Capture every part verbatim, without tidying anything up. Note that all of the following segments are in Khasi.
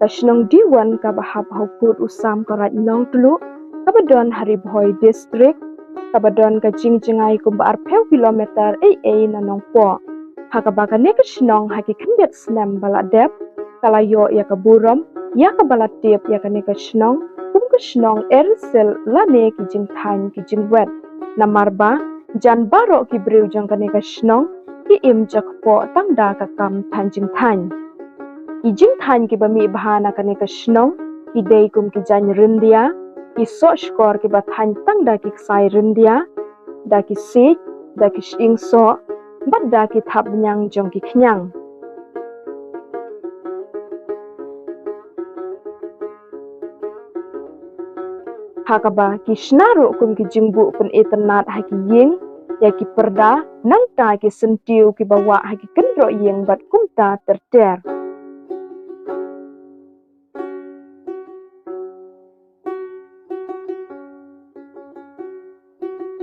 Ka shnong Diwon kaba hap ha u pud u sam ka Raid Nongtluh, kaba don ha Ri Bhoi District, kaba don ka jingjngai kumba arphew kilometer ei ei na Nongpoh. Ha kaba kane ka shnong ha ki khyndiat snem ba la dep, ka la ïoh ïa ka burom ïa kaba la tip ïa kane ka shnong kum ka shnong Erisil lane ki jingthaiñ ki jingwet. Namar ba jan baroh ki briew jong kane ka shnong ki im jakpoh tang da ka kam thaiñ jingthaiñ. Ki jingthaiñ kiba mih bha na kane ka shnong ki dei kum ki jaiñ ryndia, ki soh shkor kiba thaiñ tang da ki ksai ryndia, da ki siej, da ki shyieng soh, bad da ki thapbniang jong ki khñiang. Ha kaba ki shna ruh kum ki jingbuh pynitynnad ha ki ïing, ïa ki pyrda, nangta ki syntiew kiba wah ha ki kynroh ïing bad kumta ter ter.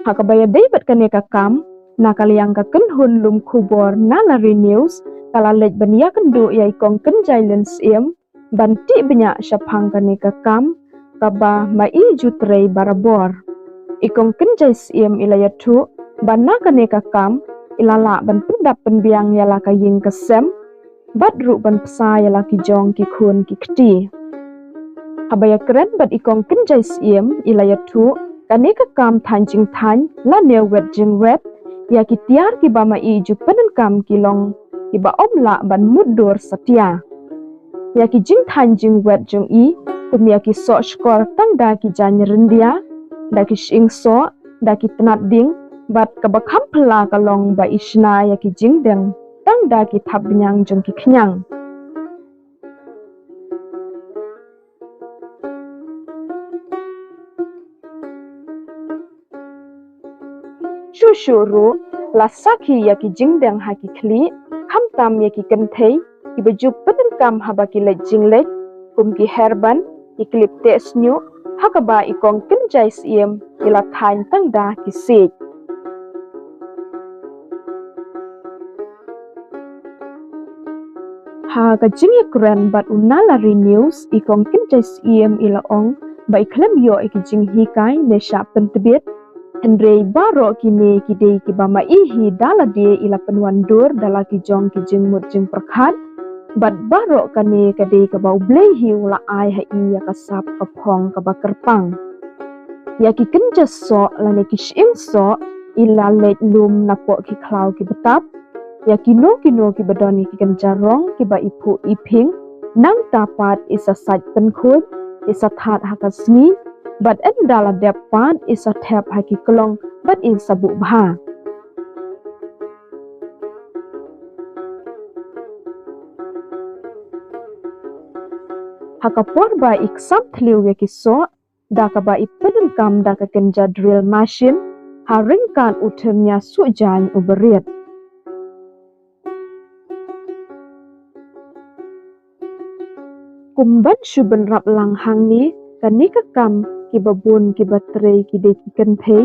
Ha kaba ïadei bad kane ka kam, na ka liang ka kynhun lum khubor Nalari News ka la leit ban ïakynduh ïa i Kong Kynjai Lin Syiem ban tih bniah shaphang kane ka kam kaba ma i ju trei barabor. I Kong Kynjai Syiem i la ïathuh ba na kane ka kam i la lah ban pyndap pynbiang ïa la ka ïing ka sem bad ruh ban bsa ïa la ki jong ki khun ki kti. Haba ïakren bad i Kong Kynjai Syiem i la ïathuh, kane ka kam thaiñ jingthaiñ lane wet jingwet, ïa ki tiar kiba ma i ju pyndonkam ki long kiba ym lah ban mutdur satia. Ïa ki jingthaiñ jingwet jong i, kum ïa ki soh shkor tang da ki jaiñ ryndia, da ki shyieng soh, da ki tnat ding, bad kaba kham phylla ka long ba i shna ïa ki jingdeng tang da ki thapbniang jong ki khñiang. Shuh shuh ruh, la sakhi ïa ki jingdeng ha ki khlieh, khamtam ïa ki kynthei kiba ju pyndonkam haba ki leit jingleit, kum ki hairband, ki clip teh shñiuh, ha kaba i Kong Kynjai Syiem i la thaiñ tang da ki siej. Ha ka jingïakren bad u Nalari News, i Kong Kynjai Syiem i la ong ba i khlem ïoh ïa ki jinghikai ne shah pyntbit, hynrei baroh kine ki dei kiba ma i hi da lade i la pynwandur da la ki jong ki jingmut jingpyrkhat, bad baroh kane ka dei kaba U Blei hi u la ai ha i ïa ka sap ka phong kaba kyrpang. Ïa ki kynja soh lane ki shyieng soh i la leit lum napoh ki khlaw kiba tap. Ïa kino kino kiba don ïa ki kynja rong kiba i phuh i phieng, nangta pat i sa sait pynkhuid, i sa that ha ka sngi, bad ynda la dep pat i sa thep ha ki klong bad i sa buh bha. Ha ka por ba i ksam thliew ïa ki soh, da kaba i pyndonkam da ka kynja drill machine, ha ryngkat u thyrnia suh jaiñ uba rit. Kum ban shu bynrap lang hangne, kane ka kam kiba bun kiba trei ki dei ki kynthei,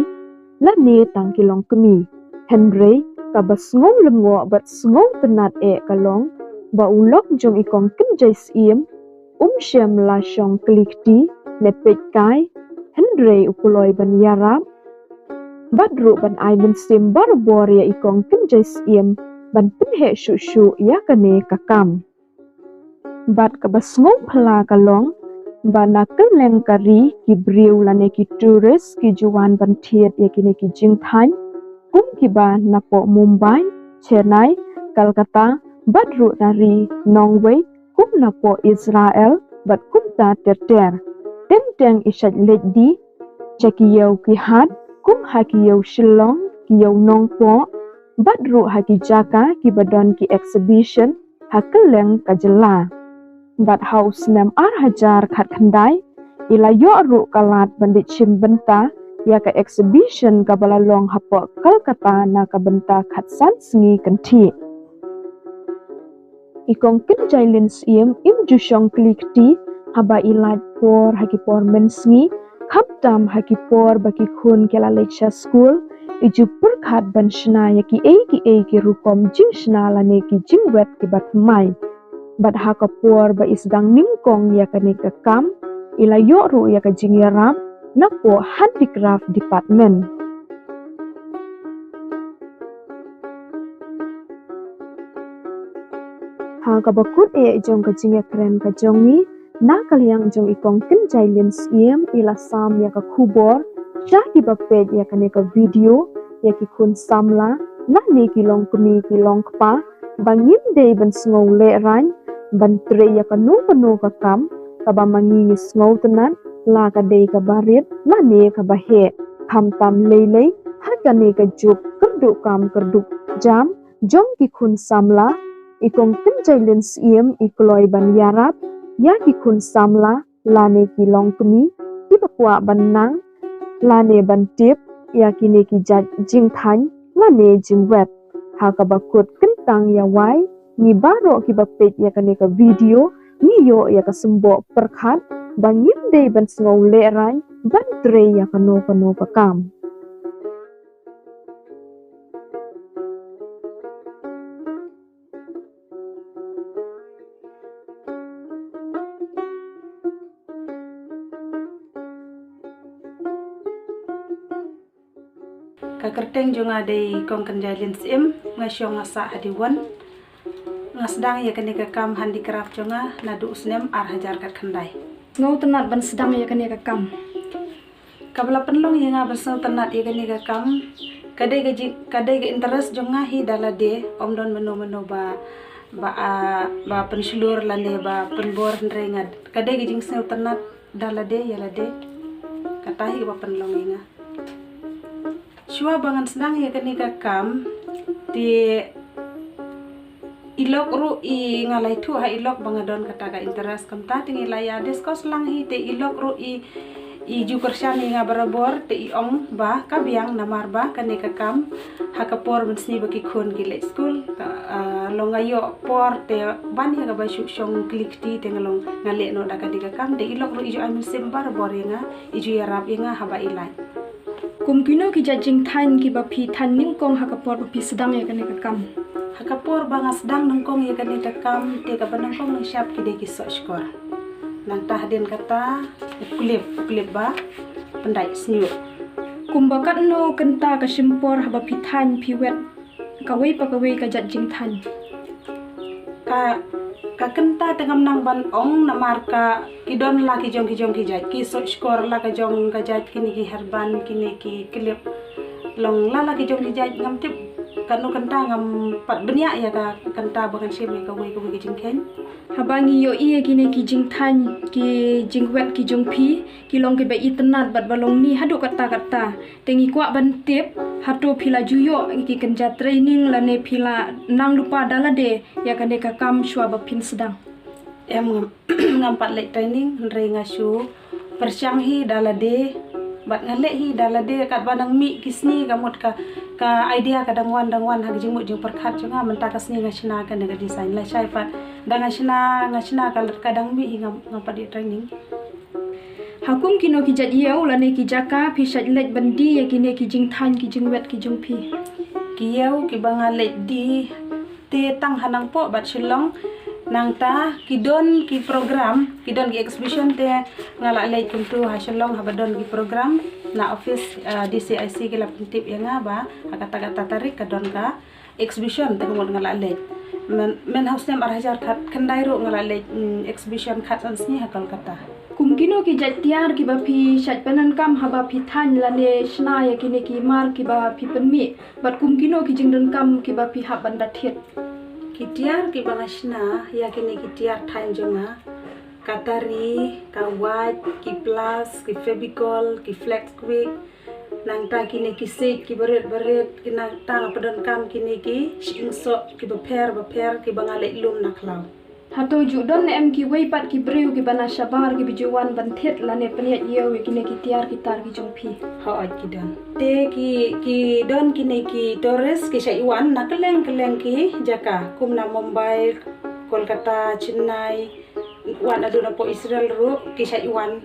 lane tang ki longkmie. Hynrei kaba sngew lyngngoh bad sngew tynnad eh ka long ba u lok jong i Kong Kynjai Syiem um shym la shong kli kti ne peit kai, hynrei u kloi ban ïarap bad ruh ban ai mynsiem barabor ïa i Kong Kynjai Syiem ban pynheh shuh shuh ïa kane ka kam. Bad kaba sngew phylla ka long ba na kylleng ka ri ki briew lane ki tourist ki ju wan ban thied ïa kine ki jingthaiñ, kum kiba napoh Mumbai, Chennai, Kolkata, bad ruh na ri nongwei kum napoh Israel bad kumta ter ter. Teng teng i shait leit die sha ki ïew ki hat kum ha ki ïew Shillong, ki ïew Nongpoh, bad ruh ha ki jaka kiba don ki exhibition ha kylleng ka jylla. Bad ha u snem ar hajar khatkhyndai i la ïoh ruh ka lad ban leit shim bynta ïa ka exhibition kaba la long hapoh Kolkata na ka bynta khatsan sngi kynthih. I Kong Kynjai Lin Syiem im ju shong kli kti haba i lait por ha ki por mynsngi, khamtam ha ki por ba ki khun ki la leit sha skul, i ju pyrkhat ban shna ïa kiei kiei ki rukom jingshna lane ki jingwet kiba thymmai. Bad ha ka por ba i sdang nyngkong ïa kane ka kam, i la ïoh ruh ïa ka jingïarap napoh Handicraft Department. Ha kaba kut eh jong ka jingïakren ka jong ngi, na ka liang jong i Kong Kynjai Lin Syiem, i la sam ïa ka khubor sha kiba peit ïa kane ka video, ïa ki khun samla lane ki longkmie ki longkpa, ba ngim dei ban sngew lehraiñ ban trei ïa kano kano ka kam kaba ma ngi ngi sngewtynnat, la ka dei kaba rit lane kaba heh. Khamtam lei lei ha kane ka juk kyrduh kam kyrduh jam jong ki khun samla, i Kong Kynjai Lin Syiem i kloi ban ïarap ïa ki khun samla lane ki longkmie kiba kwah ban nang lane ban tip ïa kine ki jait jingthaiñ lane jingwet. Ha kaba kut kyntang ïa wai, ngi baroh kiba peit ïa kane ka video, ngi ïoh ïa ka symboh pyrkhat ba ngim dei ban sngew lehraiñ ban trei ïa kano kano ka kam. Ka kyrteng jong nga dei Kong Kynjai Lin Syiem, nga shong nga sah ha Diwon. Nga sdang ïa kane ka kam handicraft jong nga naduh u snem ar hajar khatkhyndai. Sngewtynnat ban sdang ïa kane ka kam. Kaba la pynlong ïa nga ban sngewtynnat ïa kane ka kam, ka dei ka jing, ka dei ka interest jong nga hi da lade, ym don mano mano ba, ba, ah, ba pynshlur lane ba pynbor, hynrei nga, ka dei ka jingsngewtynnat da lade ïa lade. Kata hi kaba pynlong ïa nga. Shuwa ba ngan sdang ïa kane ka kam, te i lok ruh i, nga la ïathuh ha i lok ba nga don kata ka interest, kumta te ngi la ïa discuss lang hi, te i lok ruh i, i ju kyrshan ïa nga barabor, te i ong ba ka biang namar ba kane ka kam ha ka por mynsngi ba ki khun ki leit skul, ka, ah, long nga ïoh por te ban ïa kaba shu shong kli kti, te nga long nga leh noh da kane ka kam, te i lok ruh i ju ai mynsiem barabor ïa nga, i ju ïarap ïa nga haba i lait. Kum kino ki jait jingthaiñ kiba phi thaiñ nyngkong ha ka por ba phi sdang ïa kane ka kam? Ha ka por ba nga sdang nyngkong ïa kane ka kam, te kaba nyngkong nyngshap ki dei ki sohshkor. Nangta hadien kata u klip, u klip ba pyndait snieh. Kumba katno kynta ka shim por haba phi thaiñ phi wet kawei pa kawei ka jait jingthaiñ? Ka, ka kynta te ngam nang ban ong namar ka, ki don la ki jong ki jong ki jait, ki sohshkor la ka jong ka jait, kine ki hairband, kine ki klip, long la la ki jong ki jait, ngam tip katno kynta, ngam pat bniah ïa ka kynta ba ngan shim ïa kawei kawei ka jingkheiñ. Haba ngi ïohi ïa kine ki jingthaiñ, ki jingwet ki jong phi, ki long kiba itynnat bad ba long ni haduh katta katta. Te ngi kwah ban tip, hato phi la ju ïoh ki kynja training lane phi la nang lypa da lade ïa kane ka kam shuwa ba phin sdang? Em, ngam, ngam pat leit training, hynrei nga shu pyrshang hi da lade, bad nga leh hi da lade, katba dang mih ki sngi ka mut ka, ka idea ka dang wan, dang wan ha ka jingmut jingpyrkhat jong nga, mynta ka sngi nga shna kane ka design, lashai pat da nga shna, nga shna ka, ka dang mih hi, ngam, ngam pat ïa training. Ha kum kino ki jait ïew lane ki jaka phi shait leit ban die ïa kine ki jingthaiñ ki jingwet ki jong phi? Ki ïew kiba nga leit die te tang ha Nongpoh bad Shillong. Nangta ki don ki program, ki don ki exhibition te nga la leit kumtu ha Shillong haba don ki program na office, ah, D C I C ki la pyntip ïa nga ba ha kata kata tarik ka don ka exhibition te ka mut nga la leit. Myn, myn ha u snem ar hajar khatkhyndai ruh nga la leit, mm, exhibition khatsan sngi ha Kolkata. Kum kino ki jait tiar kiba phi shait pyndonkam haba phi thaiñ lane shna ïa kine ki mar kiba phi pynmih, bad kum kino ki jingdonkam kiba phi hap ban da thied? Ki tiar kiba nga shna ïa kine ki tiar thaiñ jong nga, ka tari, ka wait, ki plus, ki Fevicol, ki Flex Quick, nangta kine ki siej kiba rit ba rit, ki nangta nga pyndonkam kine ki shyieng soh kiba pher ba pher kiba nga leit lum na khlaw. Hato ju don ne em kiwei pat ki briew kiba na shabar kiba ju wan ban thied lane pynïaid ïew ïa kine ki tiar ki tar ki jong phi? Hooid ki don. Te ki, ki don kine ki tourist ki shait wan na kylleng kylleng ki jaka kum na Mumbai, Kolkata, Chennai, Wan haduh napoh Israel ruh ki shait wan.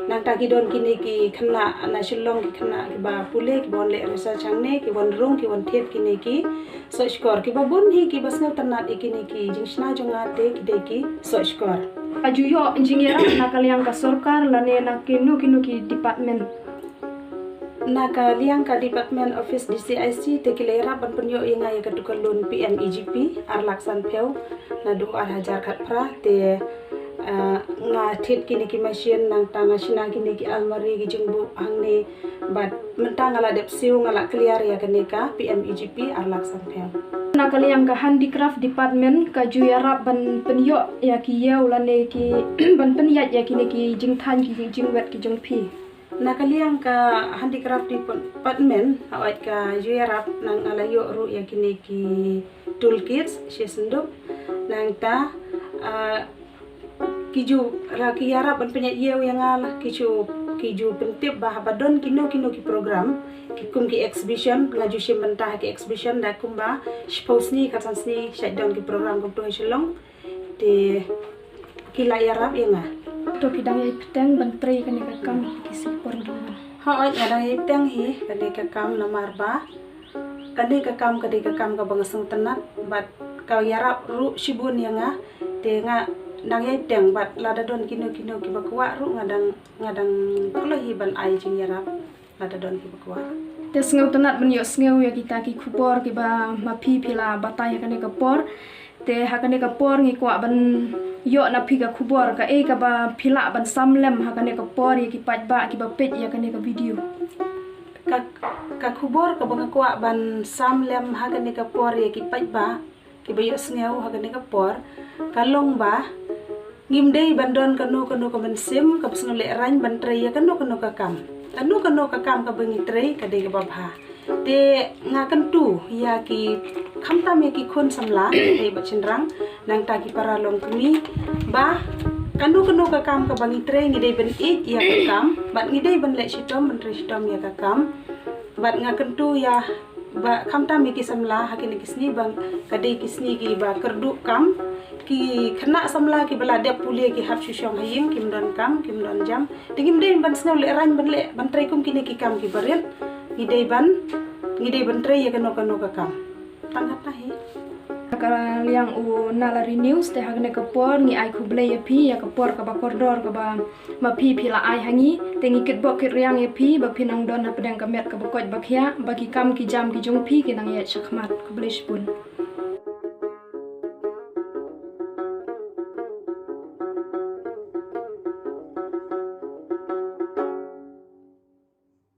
Nangta ki don kine ki khynnah na Shillong, ki khynnah kiba pule, kiba wan leh research hangne, ki wan rung, ki wan thied kine ki sohshkor. Kiba bun hi kiba sngewtynnat ïa kine ki jingshna jong nga te ki dei ki sohshkor. Ka ju ïoh jingïarap na ka liang ka sorkar lane na kino kino ki department? Na ka liang ka Department Office D C I C te ki la ïarap ban pynïoh ïa nga ïa katu ka loan P M E G P ar lak sanphew naduh ar hajar khatphra te, ah, nga thied kine ki machine, nangta nga shna kine ki almari, ki jingbuh hangne, bad mynta nga la dep siew, nga la clear ïa kane ka P M E G P ar lak sanphew. Na ka liang ka handicraft department ka ju ïarap ban pynïoh ïa ki ïew lane ki ban pynïaid ïa kine ki jingthaiñ, ki jingwet ki jong phi? Na ka liang ka handicraft department, hooid ka ju ïarap, nang nga la ïoh ruh ïa kine ki toolkits shi sanduk. Nangta, ah, ki ju, la ki ïarap ban pynïaid ïew ïa nga, la ki ju, ki ju pyntip ba haba don kino kino ki program, ki kum ki exhibition, nga ju shim bynta ha ki exhibition da kumba shiphew sngi, khatsan sngi shait don ki program kumtu ha Shillong. Te ki la ïarap ïa nga. To phi dang ïai bteng ban trei kane ka kam ki sngi por dang wan? Hooid, nga dang ïai bteng hi kane ka kam namar ba kane ka kam ka dei ka kam kaba nga sngewtynnat bad ka ïarap ruh shibun ïa nga. Te nga dang ïai bteng bad lada don kino kino kiba kwah ruh nga dang, nga dang kloi hi ban ai jingïarap lada don kiba kwah. Te sngewtynnat ban ïohsngew ïa kita ki khubor kiba ma phi phi la batai ha kane ka por. Te ha kane ka por ngi kwah ban ïoh na phi ka khubor, kaei kaba phi lah ban sam lem ha kane ka por ïa ki paidbah kiba peit ïa kane ka video? Ka, ka khubor kaba nga kwah ban sam lem ha kane ka por ïa ki paidbah kiba ïohsngew ha kane ka por ka long ba ngim dei ban don kano kano ka mynsiem kaba sngewlehrain ban trei ïa kano kano ka kam. Kano kano ka kam kaba ngi trei ka dei kaba bha. Te nga kyntu ïa ki, khamtam ïa ki khun samla, dei bad shynrang, nangta ki para longkmie, ba kano kano ka kam kaba ngi trei ngi dei ban ïeit ïa ka kam bad ngi dei ban leh shitom, ban trei shitom ïa ka kam. Bad nga kyntu ïa ba khamtam ïa ki samla ha kine ki sngi ba ka dei ki sngi kiba kyrduh kam. Ki khynnah samla kiba la dep pule ki hap shu shong ha ïing, kim don kam, kim don jam. Te ngim dei ban sngewlehrain ban leh, ban trei kum kine ki kam kiba rit. Ngi dei ban, ngi dei ban trei ïa kano kano ka kam. Tang katne hi. Ka liang u Nalari News te ha kane ka por ngi ai khublei ïa phi ïa ka por kaba kordor kaba ma phi phi la ai ha ngi, te ngi kitbok kitrwiang ïa phi ba phi nang don hapdeng ka met kaba koit ba khiah, ba ki kam ki jam ki jong phi ki nang ïaid shakhmat. Khublei shibun.